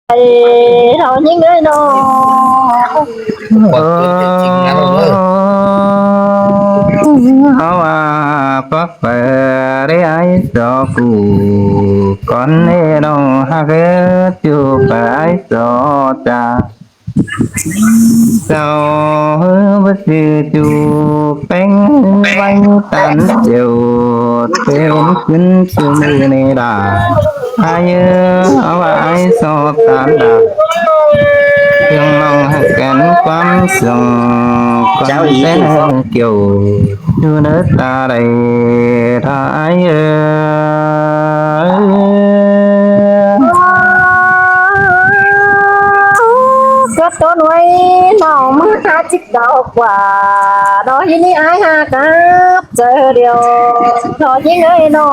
ເຮົາຍິງເອີຍນ້ອງ ເອີ ເຮົາວ່າປັກໄປເດ້ອ້າຍສອກູ ກ່ອນເດ້ນ້ອງຮັກເອີຍ ຈູໄປອ້າຍສອຈາ ເຈົ້າເຮີບໍ່ຊື່ຈູແປ້ງໄວ້ຕັນເຈົ້າ ເປັນຂຶ້ນຊື່ມື້ນີ້ດາ ອາຍເອີຍ ເຮົາວ່າອ້າຍສອຕານດາ ເຄື່ອງນ້ອງຮັກກັນຄວາມເຊື່ອງ ກ່ອນແຕ່ງກ່ຽວ ຢູ່ເນີຕາໃດ ຖ້າອາຍເອີຍ ເກີດຕົນໄວ້ນ້ອງມື້ຫ້າສິບ ດອກກວ່າ ດອກຮີນີ້ອ້າຍຫາກັບເຈີດຽວ ດອກຍິງເອີຍນ້ອ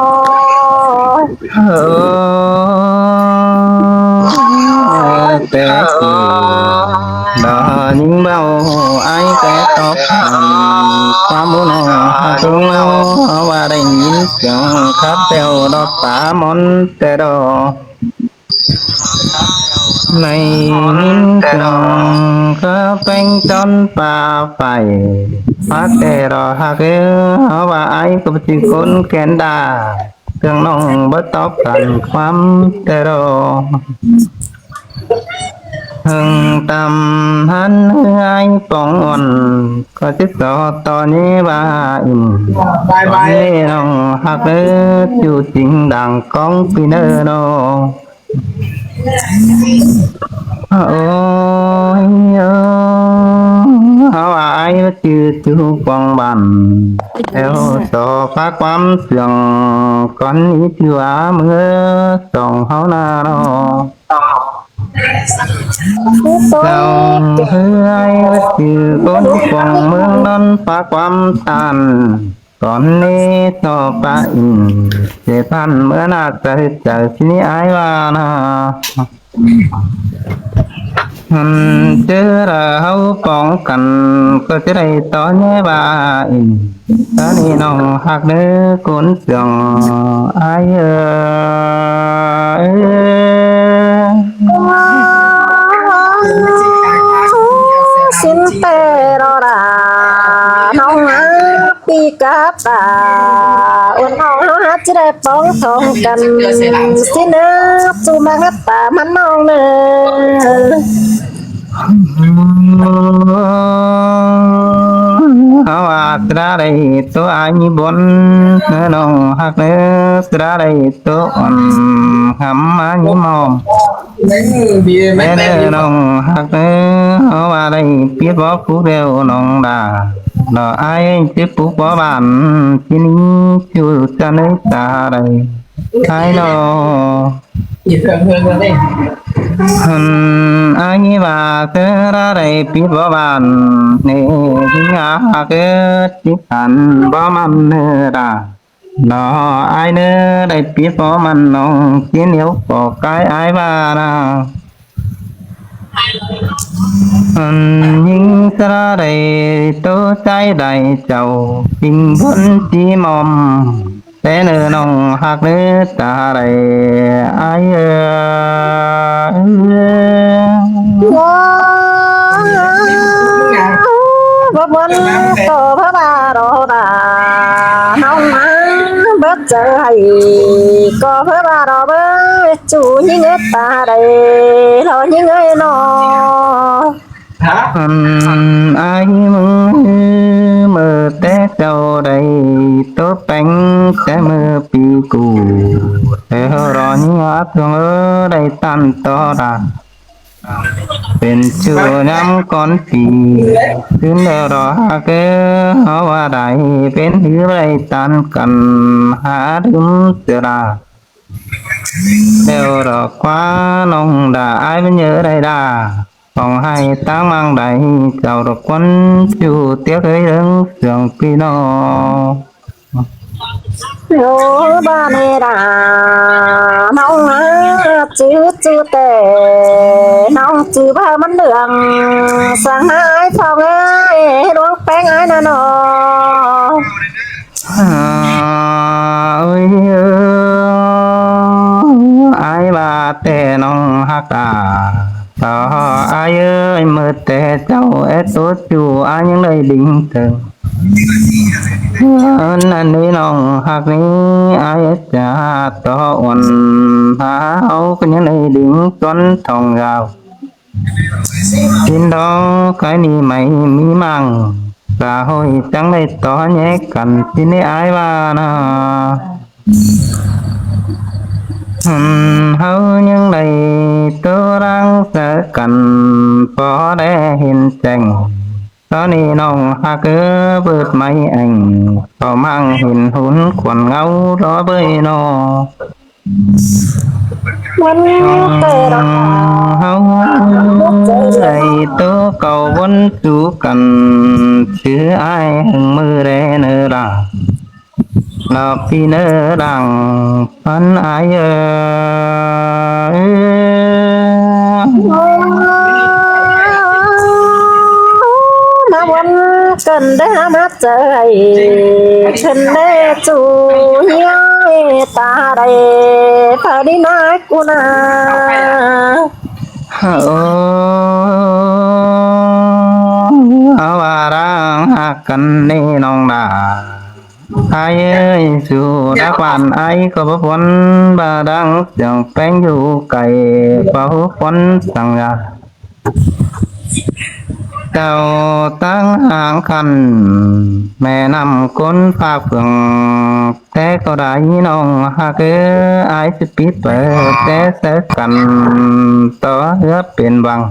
ງ ເອີ ແຕ່ຄືດອກຍິງເວົ້າ ອ້າຍແຕ່ຕອບຄຳ ຄວາມຮູ້ນ້ອງຫາກຮູ້ ເຮົາວ່າໄດ້ຍິນສຽງ ຄັບແປ້ວດອກປາໝອນແຕ່ດອກ ໄດ້ຍິນສຽງກະແປ້ງຈອນປາໄຟ ມາແຕ່ດອກຮັກເອີຍ ເຮົາວ່າອ້າຍກໍບໍ່ຊິຄົນແກນດາ ເຄື່ອງນ້ອງບໍ່ຕອບກັນຄວາມແຕ່ດອກ ເຖິງຕຳຫັ້ນເອື້ອຍປອງອ່ອນ ກໍຊິສອດຕໍ່ນີ້ວ່າອີກ ຕອນນີ້ນ້ອງຮັກເດີ ຢູ່ຈິງດັ່ງກອງປີເນີນ້ອງ ໂອ້ຍ ເອີ ເຮົາອ້າຍວ່າຈື່ຈື່ກວາງບ້ານ ແຖວສອກພາຄວາມເຊື່ອງ ກ່ອນນີ້ຖືວ່າເມືອສອງເຮົານານ້ອງ ເຈົ້າເຮີ້ຍວ່າຈື່ຄົນຂອງເມືອງນອນພາຄວາມຕ້ານ ຕອນນີ້ຕໍ່ປະອີກ ເສຍທ່ານເມືອໜ້າໃຈ ໃຈທີ່ນີ້ອ້າຍວ່ານາ ຫັ້ນເຈີລະເຮົາປ້ອງກັນ ກໍຈະໄດ້ຕໍ່ແຍວ່າອີກ ຕອນນີ້ນ້ອງຮັກເດີຄົນເຊື່ອງອ້າຍເອີຍ ສິ້ນແຕ່ລໍລາ ນ້ອງຫາ ປີກາຕາ ໂອນອອກເຮົາຫາຈະໄດ້ປອງສອງກັນ ຊິເນີບສູ່ມາຮັບຕາມັນນ້ອງເນີ ເຮົາອາດຈະໄດ້ໂຕອາຍມີບົນ ເນີນ້ອງຮັກເນີ ຈະໄດ້ໂຕອ່ອນ ຫຳມາຍິມອມ ແມ່ເດີນ້ອງຮັກເດີ ເຮົາວ່າໄດ້ປິດບໍ່ຜູ້ແວວນ້ອງດາ ດອກອ້າຍຊິປຸກບໍ່ບ້ານ ທີ່ນີ້ຢູ່ຈະເນີຕາໃດ ອ້າຍນ້ອງ ຫັ້ນອ້າຍວ່າເທີລາໄດ້ປິດບໍ່ບ້ານ ນີ້ຍິງອາຮັກເອີ ຊິຄັນບໍ່ໝັ້ນເນີດາ ນ້ອງອ້າຍເນີ ໄດ້ປິດບໍ່ໝັ້ນນ້ອງ ຊິໜຽວກໍກາຍອ້າຍວ່ານາ ອັນຍິງສະລາໄດ້ໂຕໃຈໄດ້ເຈົ້າ ຈິງບົນຈີມອມ ແຕ່ເນີນ້ອງຮັກເນີ ຕາໄດ້ອ້າຍເອີຍ ບໍ່ບົນກໍເພິ່ວ່າດອກດາ ເຮົາມາເບິດ ເຈີໃຫ້ກໍເພິ່ວ່າດອກເບີ ຈູຍິງເອີຍ ຕາໄດ້ລໍຍິງເອີຍນ້ອງ ອັນອ້າຍມຶງເມີແຕ່ເຈົ້າໄດ້ໂຕແປງ ແຕ່ເມີປີກູ ແຕ່ເຮົາລໍຍິງອາເຖິງເອີ ໄດ້ຕັນຕໍ່ດາ ເປັນຊູ້ຍາມກ່ອນປີ ຄືນແລ້ວດອກຮັກເອີ ເຮົາວ່າໄດ້ເປັນຫຼືໄດ້ຕັນກັນ ຫາດື່ມສຸລາ ແລ້ວດອກຄວານ້ອງດາ ອ້າຍມັນເຢີໄດ້ດາ ຕ້ອງໃຫ້ຕາງມັງໄດ້ ເຈົ້າດອກຄວັນຢູ່ຕຽກເອີຍເລື່ອງເຊື່ອງພີ່ນ້ອງ ໂອບາເນດາ ນ້ອງນາຈື່ຈື່ແຕ່ ນ້ອງຈື່ວ່າມັນເລື່ອງ ສັງຫາອ້າຍສອງເອີຍ ດວງແປ້ງອ້າຍນະນ້ອງ ອ້າຍວ່າ ແຕ່ນ້ອງຮັກອາ ສາວອ້າຍເອີຍ ເມີແຕ່ເຈົ້າແອດໂຕດຢູ່ ອ້າຍຍັງໄດ້ດິງເຖິງ ເອີ ນັ້ນນີ້ນ້ອງຮັກນີ້ ອ້າຍຈະຕໍ່ອ່ອນ ພາເຮົາກໍຍັງໄດ້ດິງສວນທອງຍາວ ກິນດອກໄກ່ນີ້ໄໝມີມັງ ສາໂຫຍຈັ່ງໄດ້ຕໍ່ແຍກກັນ ຊິໃຫ້ອ້າຍວ່ານະ. ເຮົາຍັງໄດ້ໂຕຣາງໃສ່ກັນ ພໍໄດ້ເຫັນແຈ້ງ ຕອນນີ້ນ້ອງຮັກເອີ ເປີດໄມແອ່ງ ເຂົ້າມາເຫັນຫຸນຂວັນເງົາ ລໍເບີຍນໍ ວັນເກີດເຮົາ ໃຫ້ໂຕເກົ່າວົນສູ່ກັນ ຊື່ອ້າຍຫຶງມື້ແລເນີລາ ລອບປີເນີລາງ ພັນອາຍເອີ ມາວັນເກີນໄດ້ຫາມາເຈີ ເພິ່ນໄດ້ຈູເຮຍຕາໄດ້ ພາດີນາກູນາ ໂອ້ ເຮົາວ່າລາງຮັກກັນນີ້ນ້ອງລາ ອ້າຍເອີຍ ສູ່ດັກບ້ານອ້າຍກໍບໍ່ພົ້ນ ບາດາງສຽງແປ້ງຢູ່ໄກ ເຝົ້າພົ້ນສັງຍາ ເຈົ້າຕັ້ງຫ່າງຄັນ ແມ່ນ້ຳກົ້ນພາກເພິ່ງ ແຕ່ກໍໄດ້ນ້ອງຮັກເອີຍ ອ້າຍຊິປິດເປີດແຕ່ໃສ່ກັນ ຕໍ່ເຮືອເປັນວັງ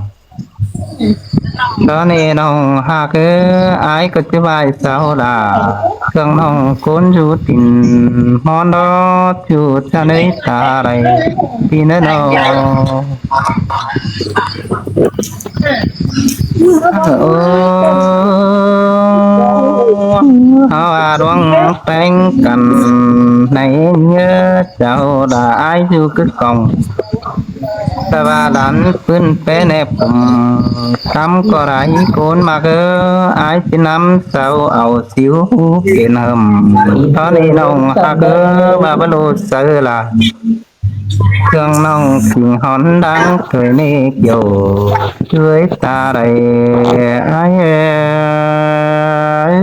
ຕອນນີ້ນ້ອງຮັກເອີຍ ອ້າຍກໍຈະໄຫວ້ເຈົ້າລາ ເຄື່ອງນ້ອງກົ້ນຢູ່ຕີນ ຮ້ອນດອດຢູ່ຈະໄດ້ຕາໄດ້ ທີ່ແນ່ນອນ ໂອ້ ເຮົາອາດວງແຕ່ງກັນ ໃນເງືອເຈົ້າລາ ອ້າຍຢູ່ຄືກອງ ແຕ່ວ່າຫຼານປືນແປແນບກຸມ ຄຳກໍໄດ້ໂກນມາເອີ ອ້າຍຊິນຳເຈົ້າເອົາ ຊິວເປັນເຫິມ ຕອນນີ້ນ້ອງຮັກເອີ ວ່າບໍ່ຮູ້ເຊີລະ ເຄື່ອງນ້ອງສິງຫອນດັງເຄີຍເນກໂຍ ຊ່ວຍຕາໄດ້ອ້າຍເອີຍ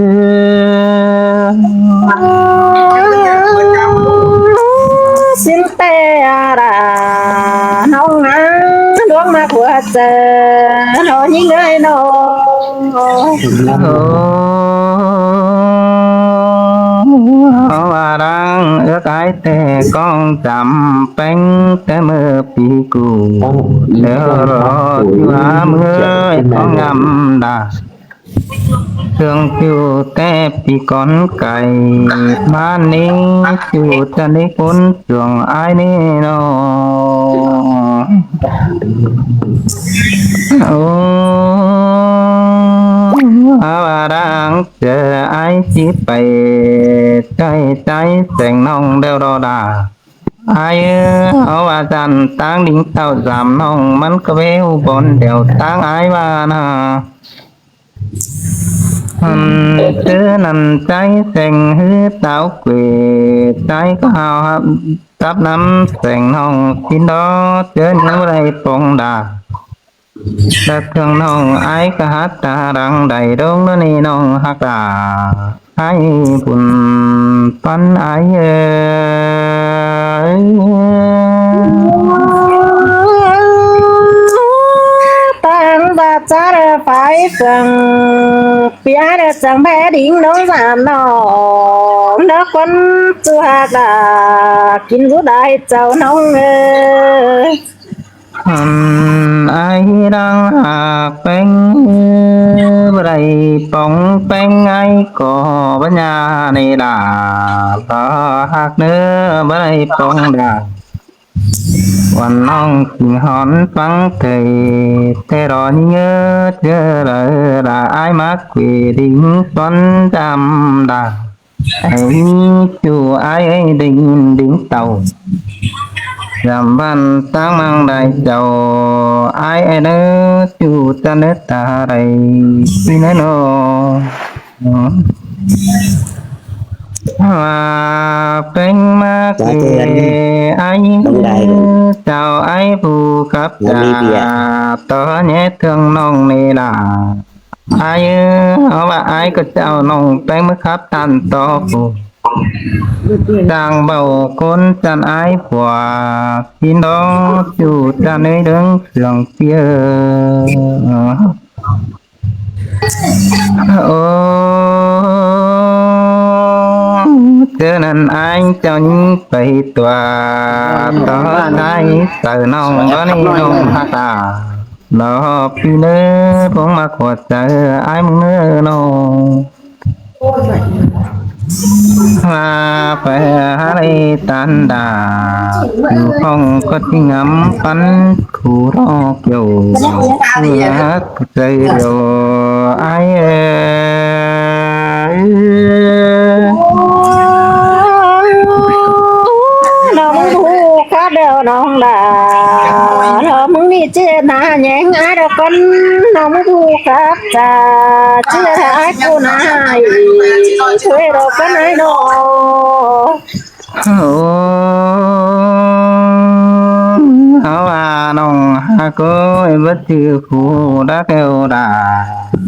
ສິນແຕ່ອາດາ ນ້ອງນາ ດວງມາຫົວໃຈ ນ້ອງຍິງເອີຍນ້ອງ ເຮົາວ່າລາງເອື້ອກອາຍແຕ່ກອງຈຳແປ້ງ ແຕ່ເມື່ອປີກູ່ ແລ້ວລໍຢູ່ຫາເມື່ອຍຕ້ອງຍຳດາ ເຄື່ອງຢູ່ແຕ່ປີກ່ອນໄກ ບ້ານນີ້ຢູ່ຈະໄດ້ຄົນ ຊ່ວງອ້າຍນີ້ນ້ອງ ໂອ້ ເຮົາວ່າດາງເຈີອ້າຍຊິໄປ ໃຈໃຈແສງນ້ອງແລ້ວລໍດາ ອ້າຍເອີ ເຮົາວ່າຊັ້ນ ຕາງດິງເຕົ້າສາມນ້ອງ ມັນກະເວວບ່ອນດຽວ ຕາງອ້າຍວ່ານະ ຫັ້ນເຈີນັ້ນໃຈແສງ ຮືຕາວເກວ ໃຈກໍຫາວຮັບ ກັບນຳແສງນ້ອງ ຊິນດອເຈີນີ້ບໍ່ໄດ້ປອງດາ ແລະເຄື່ອງນ້ອງອ້າຍກະຫາຕາດັງໄດ້ ດົງໂນນີ້ນ້ອງຮັກອາ ໃຫ້ບຸນປັນອ້າຍເອີຍ ຕາງວ່າຈະໄດ້ໄປເຊິ່ງ ປຽດຈັງແພດິງນ້ອງສາມນ້ອງ ເດີຄົນຈຸຮັກດາ ກິນຢູ່ໄດ້ເຈົ້ານ້ອງເອີຍ ອັນອ້າຍດັງຫາກແປ້ງ ບໍ່ໄດ້ປອງແປ້ງ ອ້າຍກໍບັນຍາໃນດາ ລະຮັກເນີ ບໍ່ໄດ້ປອງດາ ວັນນ້ອງຊິຫອນຟັງເຕີຍ ແຕ່ລໍຍິງເອີ ເຈີເລີລະ ອ້າຍມາເກວດິງສອນຈຳດາ ໄອ້ຈູອ້າຍໄດ້ຍິນດິງເຕົ້າ ຍາມບ້ານຕ່າງມັງໄດ້ເຈົ້າ ອ້າຍເອີ ຈູຈະເນີຕາໄດ້ຊິເນີນ້ອງ ວ່າແປ້ງມາເກ ສາທຸ ອັນນີ້ ອ້າຍຍິງ ນ້ອງໄດ ເຈົ້າອ້າຍຜູ້ຂັບ ບໍ່ມີເບຍ ຈາ ຕໍ່ແຍເຖິງນ້ອງນີ້ລະ ອ້າຍເອີຍ ເຮົາວ່າອ້າຍກໍຈະເອົານ້ອງແປ້ງມາຂັບຕາມຕໍ່ຜູ້ ຊ່າງເວົ້າຄົນຈັນອ້າຍຜົວ ກິນດອກຢູ່ຈັນໃນເລື່ອງເຄື່ອງເປີ. ໂອ້ ເທື່ອນັ້ນອ້າຍເຈົ້າຍິງໄປຕົວະ ຕໍ່ໄດ້ໃສ່ນ້ອງ ບໍ່ນີ້ນ້ອງຮັກຕາ ລອບປີເດີ ພົງມາຂວດໃຈອ້າຍມຶງເດີນ້ອງ ວ່າໄປຫາໄດ້ຕັນດາ ຢູ່ຫ້ອງກໍຊິງຳປັນ ຄູຮອກໂຍ ເພື່ອຮັກໃຈດຽວອ້າຍເອີຍ. ນ້ອງຜູ້ຄັກແລ້ວນ້ອງຫຼ້າ ນ້ອງມີເຈດນາແຍງອ້າຍດອກກັນ ນ້ອງຜູ້ຄັກຈາ ເຈດນາອ້າຍຜູ້ນາຍ ຊ່ວຍດອກກັນອ້າຍນ້ອງ. ໂອ້ ເຮົາວ່ານ້ອງຮັກເອີຍ ບໍ່ຈື່ຜູ້ດາແກ້ວດາ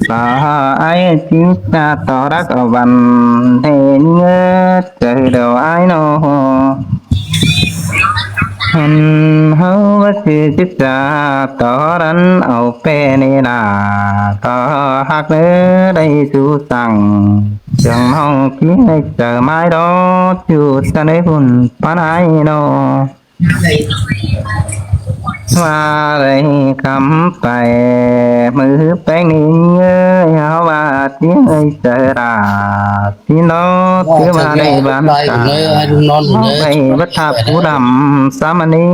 ກໍອ້າຍຈິງຈະຕໍ່ຮັກເອົາບັນ ໃຫ້ເງີຍໃຈດຽວອ້າຍນ້ອງ ເຫັນເຮົາວ່າຊິຈິກຈະຕໍ່ດັນເອົາແປ້ນີ້ລະ ກໍຮັກເດີໄດ້ສູ່ສັ່ງ ເຊິ່ງນ້ອງກິນໃນໃຈໝາຍດອກ ຢູ່ຈະໄດ້ບຸນປານອ້າຍນ້ອງ ວ່າໄດ້ຄຳໄປ ມື້ແປງນີ້ເອີຍ ເຮົາວ່າຊິເອີຍເຈີລາ ຊິນອນຄືວ່າໄດ້ບ້ານຕາ ເຮົາໄດ້ວັດທະຜູ້ດຳ ສາມະນີ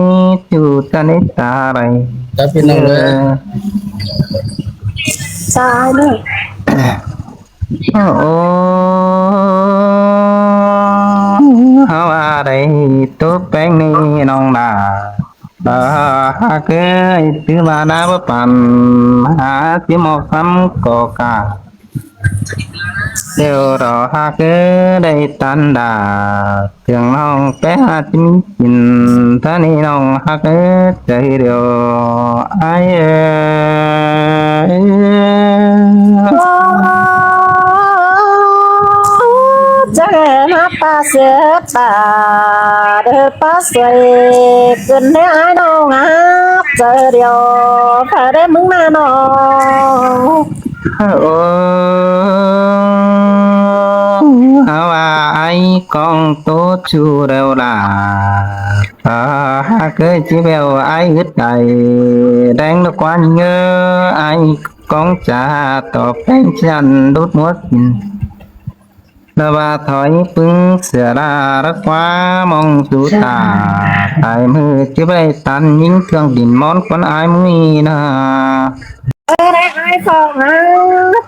ຢູ່ຈະນິດຕາໄລ ສາທຸ. ໂອ້ ເຮົາວ່າໄດ້ຕົວແປງນີ້ນ້ອງຫຼ້າ ເອີ ຫາກເອີຍ ຖືວ່າໜ້າບໍ່ປັນ ຫາຊິໝອກຊ້ຳກໍກາ ດຽວດອກຫາກເອີຍ ໄດ້ຕັນດາ ເຖິງນ້ອງແປງຫາຊິມີກິນ ຕານີ້ນ້ອງຮັກເອີຍ ໃຈດຽວອ້າຍເອີຍ. ຈັກແລນະປາເສຍຕາ ເດີປາສວຍ ຂຶ້ນເດີອ້າຍນ້ອງຮັກ ໃຈດຽວ ພາເດີມຶງນານ້ອງ. ໂອ້ ເຮົາວ່າອ້າຍກອງໂຕຈູແລ້ວລະ ຫາກເຄີຍຈິແວວອ້າຍອຶດໃດ ແດງດອກກວານເຍີ ອ້າຍກອງຈາ ຕອບແປງຈັນດຸດໝົດ ລະວ່າຖອຍປຶງເສືອລາລະຄວ້າມອງສູຕາ ຕາຍມືຈິໄປຕັນຍິງເຄື່ອງດິນມອນຄວັນອາຍມື້ນີ້ນາ. ເອີ ໄດ້ອ້າຍສອງເອີ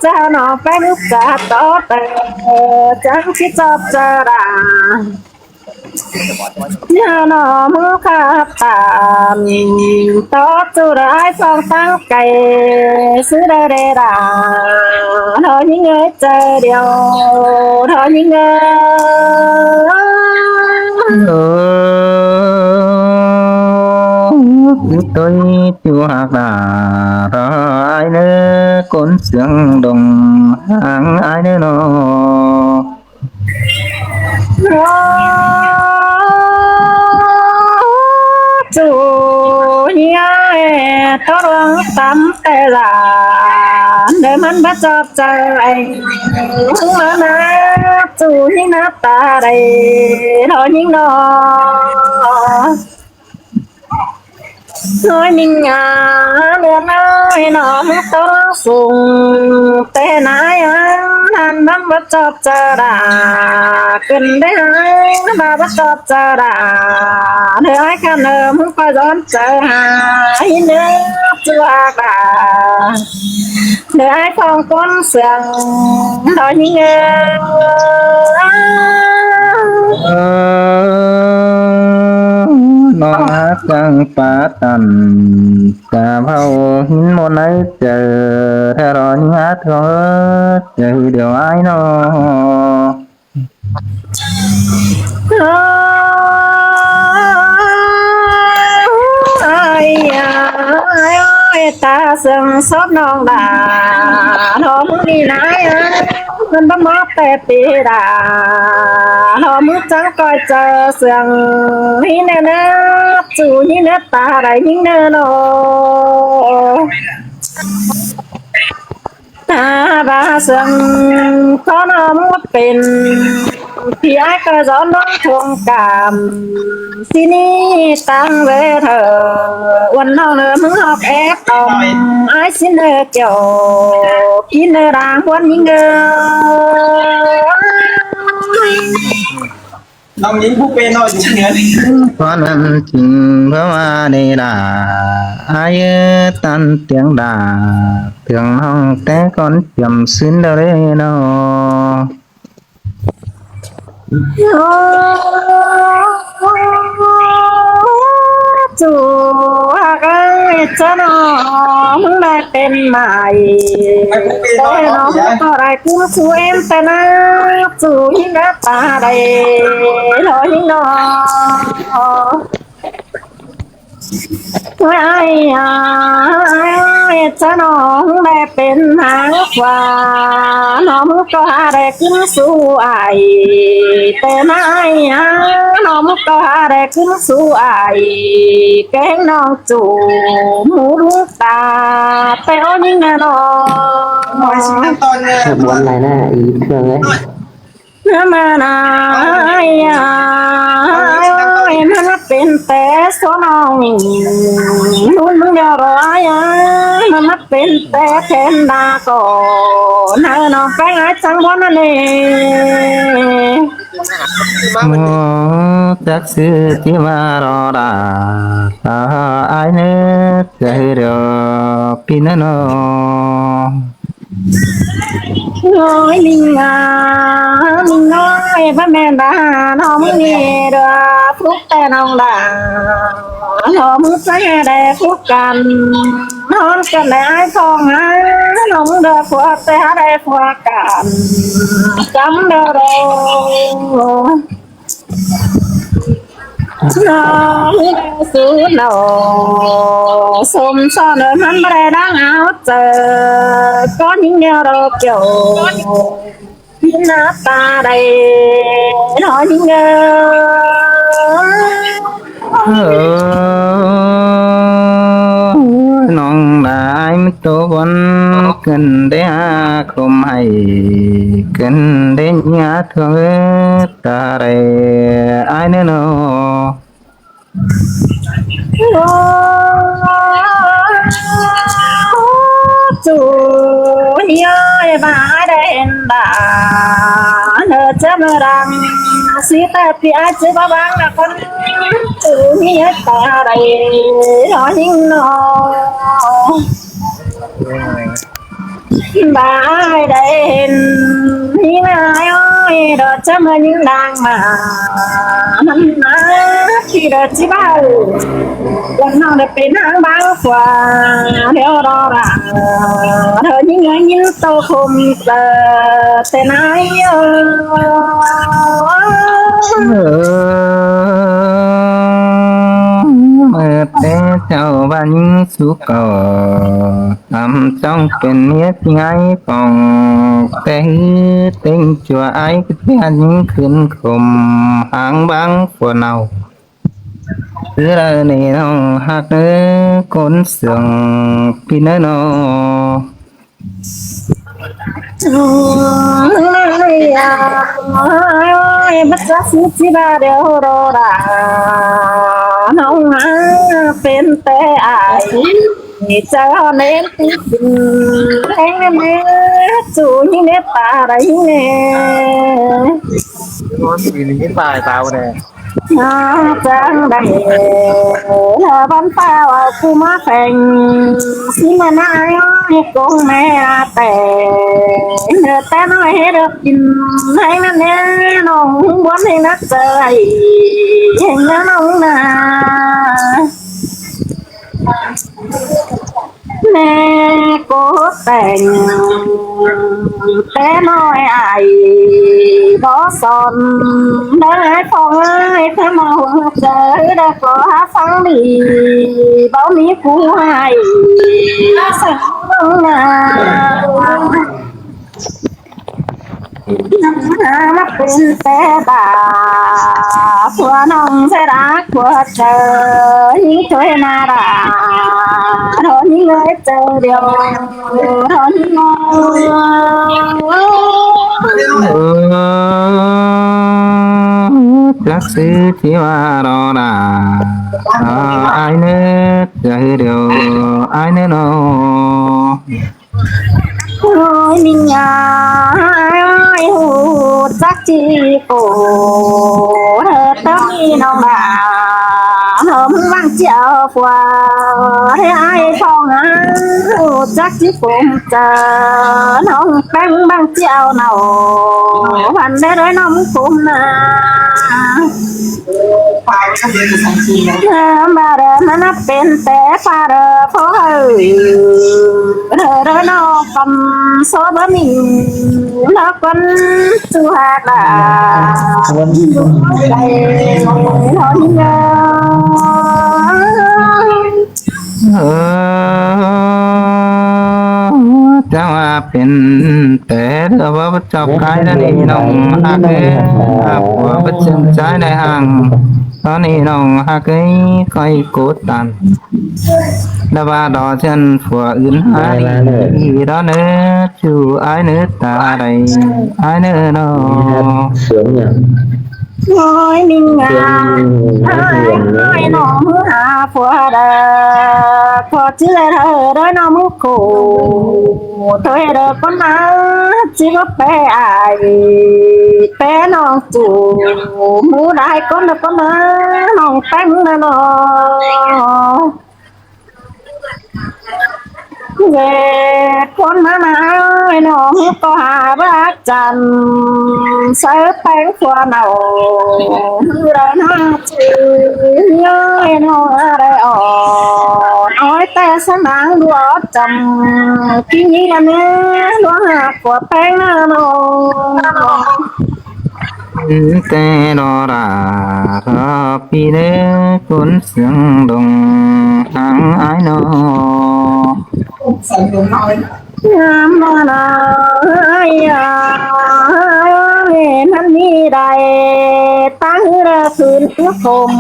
ຈາໜໍໄປລູກຈາຕໍ່ເຕີ ຈັງຊິຈອບຈະລາ ຍາໜໍມືຄາບຕາມ ຕໍ່ຈູໄດ້ອ້າຍສອງຕັ້ງໄກ ຊື້ໄດ້ເດດາ ໜໍຍິງເອີຍ ໃຈດຽວ ໜໍຍິງເອີຍ. ໂອ້ ຄືໂຕຍຈູຮັກຫຼ້າ ລໍອ້າຍເດີ ຄົນເຊືອງດົງ ຫາງອ້າຍເດີໜໍ ຈູຍາຍ ຕອດວັງຕຳແຕ່ລາ ເດີມັນບໍ່ຈອບໃຈ ມານາ ຈູຍິງໜ້າຕາໄດ້ ລໍຍິງໜໍ ນ້ອຍມິງງາ ເລືອດນ້ອຍໜໍ ມາຕອງສູງ ແຕ່ນາຍອັນນັ້ນມັນບໍ່ຈອບຈະລາ ຂຶ້ນໄດ້ຫາຍ ມາບໍ່ຈອບຈະລາ ເດີອ້າຍຄັນເດີ ມຶງຄອຍຮ້ອນໃຈຫາ ຫີນເດີ ຈວກດາ ເດີອ້າຍຂອງຄົນເຊື່ອງ ດອກຍິງເອີຍ ເອີ ນ້ອງຮັກຈັ່ງປາຕັນ ກະເວົ້າຫີນໝົດໃນໃຈ ແທ້ດອກຍິງຮັກເອີຍ ໃຈດຽວອ້າຍນ້ອງ. ເອີຍ ຕາເຊື່ອງຊອບນ້ອງດາ ລໍມື້ນີ້ນາຍ ມັນບໍ່ມອບແຕ່ປີດາ ລໍມື້ຈັງກອຍເຈີເຊື່ອງ ນີ້ແນ່ນະ ຊູນີ້ນະ ຕາໄດ້ຍິງແນ່ນອນ. ຕາບາເຊື່ອງ ຂໍນ້ອງເປັນ ທີ່ອ້າຍກໍຍ້ອນນ້ອງທົງກາມ ທີ່ນີ້ຕັ້ງເວເທີ ອວນນ້ອງເນີ ມຶງຮອກແອບອອມ ອ້າຍຊິເນີກ່ຽວ ກິນເນີດາງຄວນຍິງເດີ. ນ້ອງຍິງຜູ້ເປັນນ້ອຍຢູ່ເໜືອ ຄວາມຈິງເພາະວ່າໄດ້ລາ ອາຍເອີ ຕັນຕຽງດາ ເຖິງນ້ອງແຕ່ກ່ອນຈຳຊື່ນດາເລເນາະ. ຈູຮັກເອີຍ ຈະນ້ອງໄດ້ເປັນໃໝ່ ແຕ່ນ້ອງກໍໄດ້ຄືສູ່ເອັມແຕ່ນາ ຊູຍິງກະຕາໄດ້ ລໍຍິງນ້ອງ ອ້າຍ ຈະນ້ອງໄດ້ເປັນຫາງຂວາ ນ້ອງກໍຫາໄດ້ຄືສູ່ອ້າຍ ແຕ່ນາຍ ນ້ອງກໍຫາໄດ້ຄືສູ່ອ້າຍ ແກງນ້ອງຈູໝູລຸງຕາ ແຕ່ໂອຍິງນະນ້ອງ ໂອ້ຍ ຊິນຳຕອນເລີຍ ເຮັດບວນຫຼາຍໜ້າອີກເຄື່ອງເອີຍ. ມານາຍ ມັນເປັນແຕ່ໂຊນ້ອງ ລຸນເດີລອຍ ມັນເປັນແຕ່ແທນດາກໍນາຍ ນ້ອງແປ້ງອາຍຈັງບໍ່ນະເນ ບໍ່ຈັກຊື່ທີ່ວ່າລໍດາ ອາຍເນີ ໃຈດຽວປີນະນ້ອງ. ໂອ້ຍ ລິງອາ ລິງນ້ອຍ ບໍ່ແມ່ນດາ ນ້ອງນີ້ເດີ ປຸກແຕ່ນ້ອງດາ ນ້ອງໃຈໄດ້ພົບກັນ ນອນກັນໄດ້ອ້າຍສອງຫາ ນ້ອງເດີ ຜົວແຕ່ໄດ້ຜົວກັນ ຈຳເດີໂດ. ສອງສູນໂອ ສົມສອນມັນບໍ່ໄດ້ດັງເອົາເຈີ ກໍຍິງແນວດອກໂຈ ພິນາຕາໄດ້ ນ້ອຍຍິງເອີ ເອີ ນ້ອງຫຼາຍມັນໂຕວັນ ເກີນໄດ້ຫາຄົມໃຫ້ ເກີນໄດ້ຍາທວງເອີ ຕາເຣ ອ້າຍເນີເນາະ ໂອ້ ຈູຍາຍບາຍໄດ້ເຫັນບາເນີຈະມາດັງ ຊິແຕ່ປີອາຍຊິບໍ່ບາງນະຄົນ ຈູຍາຍຕາໄດ້ຮອຍຍິງເນາະ. ບາຍໄດ້ເຫັນ ຍິງນາຍໂອ້ຍ ດອກຈະມາຍິງດາງມາ ມັນນາທີ່ດອກຊິບາຍ ວັນນ້ອງໄດ້ເປັນນາງບາງກວ່າ ດຽວດອລາ ເດີຍິງໃຫ້ຍິງໂຕຄົມເກີດແຕ່ນາຍເອີ ເອີ ເມື່ອແຕ່ເຈົ້າວ່າຍິງສຸກກໍ ອຳຈ້ອງເປັນເມຍທີ່ໃຫຍ່ປ່ອງ ແຕ່ຮືເຕັງຈົວອ້າຍກໍຈະຍິງຂຶ້ນຂົມ ຫາງບາງກວ່າເນົ່າ ຄືລະນີ້ນ້ອງຮັກເອີ ຄົນເຊື່ອງປີເນີເນາະ. ໂອ້ຍ ບັດຊາຊິຊິບາດຽວໂດດາ ນ້ອງຫາເປັນແຕ່ອາຍ ໃຈເຮົາເນັ້ນຕິດດິນ ແຮງແນ່ ສູ້ຍິງແນ່ ປາໄດ້ຍິງແນ່ ຍິງປາຍຕາແນ່. ຫາຈັ່ງໃດ ແລ້ວບັນຟ້າເອົາກູມາແຂວງ ຊິມານາຍກອງແມ່ແຕ່ ເດີແຕ່ນ້ອຍໃຫ້ເດີກິນ ໃຫ້ມັນແນ່ນ້ອງ ບ່ອນໃຫ້ໜັກໃຈ ໃຫ້ນານ້ອງນາ. ໂອ້ ແມ່ກົດແຕ່ງແຕ່ນ້ອຍອ້າຍບໍ່ສອນ ເດີອ້າຍພໍ່ເອີຍ ເພື່ອມາຫົວໃຈ ໄດ້ຂໍຫາຟັງດີ ບໍ່ມີຜູ້ໃຫ້ສັກໜຶ່ງນາ. ມາເປັນແຕ່ດາ ຜົວນ້ອງແທ້ດາ ຜົວເຈົ້າຍິງຊ່ວຍໜ້າດາ ໂທຍິງເອີຍ ເຈົ້າດຽວ ໂທຍິງເອີຍ. ເອີ ຈັກຊື່ທີ່ວ່າລໍດາ ອ້າຍເນີດ ໃຈດຽວ ອ້າຍເນີດເນາະ. ໂອ້ຍ ມິຍາຍ ຮູ້ຈັກຈີໂກ ເທີເຕີມີນ້ອງຫຼາ ເຮີມວັງຈຽວກວ່າ ໃຫ້ອ້າຍຟອງ ຮູ້ຈັກຈີໂກ ເຈີນ້ອງແປ້ງວັງຈຽວເນົາ ວັນໄດ້ດ້ວຍນ້ອງກຸມນາ. ມາເດີ ມານັບເປັນແຕ່ຟ້າເດີ ພໍ່ເອີຍ ເດີເດີນ້ອງກຳໂຊບະມີ ນອກກັນສູ່ຫາກລາ ເອີ ເອີ ເຈົ້າວ່າເປັນແຕ່ເດີ ບໍ່ຈອບກາຍນະນີ້ນ້ອງຮັກເອີຍ ຫາກວ່າບໍ່ເຊິ່ງໃຈໃນຫ້າງ ຕອນນີ້ນ້ອງຮັກເອີຍ ຂ້ອຍກົດດັນ ແຕ່ວ່າດອກເຊັ່ນຜົວອື່ນຫາດີດອເນີດ ຢູ່ອ້າຍເນີດຕາໃດ ອ້າຍເນີດເນາະ. ໂອ້ຍ ມິງງາ ເອີຍ ນ້ອງຫາຜົວເດີ ຂໍເຈື່ອເທີເດີ ນ້ອງໂຄ ໂຕເດີ ຄົນມາ ຊິບໍ່ແປອ້າຍ ແປນ້ອງ ຈູ ໝູຫຼາຍຄົນເດີ ຄົນມາ ນ້ອງແປ້ງເດີເນາະ. ເວດຄົນມານາຍນ້ອງກໍຫາບາຈັນ ໃສ່ແປ້ງຂົວເນົາ ເດີນາຈື່ ເອີຍ ນ້ອງອາໄດ້ອອນ ອ້ອຍແຕ່ສະໜາງດວງຈຳ ກິນນີ້ລະແມ່ ດວງຫາກວ່າແປ້ງນານ້ອງ. ແຕ່ດອລາ ພີ່ເດີ ຄົນສຽງດົງ ທາງອ້າຍນ້ອງ ງາມບໍ່ນາ ມັນມີໄດ້ ຕັ້ງເດີພື້ນຄົມ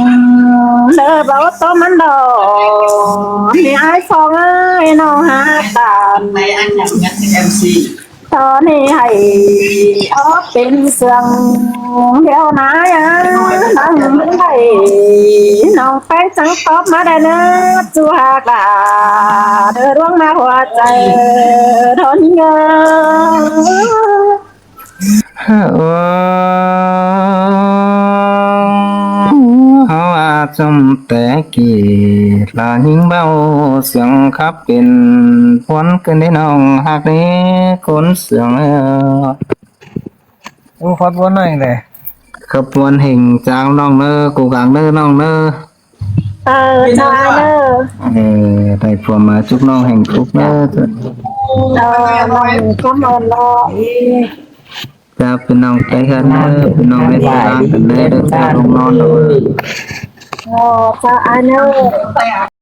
ເດີເບົາໂຕມັນດອກ ໃຫ້ອ້າຍສອງອ້າຍນ້ອງຫາກັນ ຕອນນີ້ໃຫ້ອອກເປັນເຊື່ອງດຽວນາ ນາງໄດ້ນ້ອງໄປຈັງຕອບມາໄດ້ເນີ ຈູຫາກາເດີດວງມາຫົວໃຈ ດອນເງິນ. ເຮົາວ່າຊົມແຕ່ກີ້ ລະຍິງເບົາສຽງຂັບເປັນ ພວນຂຶ້ນເດ້ນ້ອງຮັກເດ້ ຄົນສຽງເອີຍ. ໂອ້ ຂອບຄຸນນ້ອງເດ້ ຂອບຄຸນເຮັງຈາກນ້ອງເນີ ກູກາງເດີນ້ອງເນີ. ເອີ ເຈົ້າອ້າຍເດີ ເອີ ໄດ້ຜົວມາຈຸກນ້ອງແຫ່ງທຸກເດີ ເອີ ນ້ອງຄຳເອີນເນາະ ເຈົ້າ ເປັນນ້ອງໄຕເຮືອນເດີ ເປັນນ້ອງເວລາກັນເດີ ເຈົ້າລົງນອນເດີ ເອີ ເຈົ້າອ້າຍເດີ.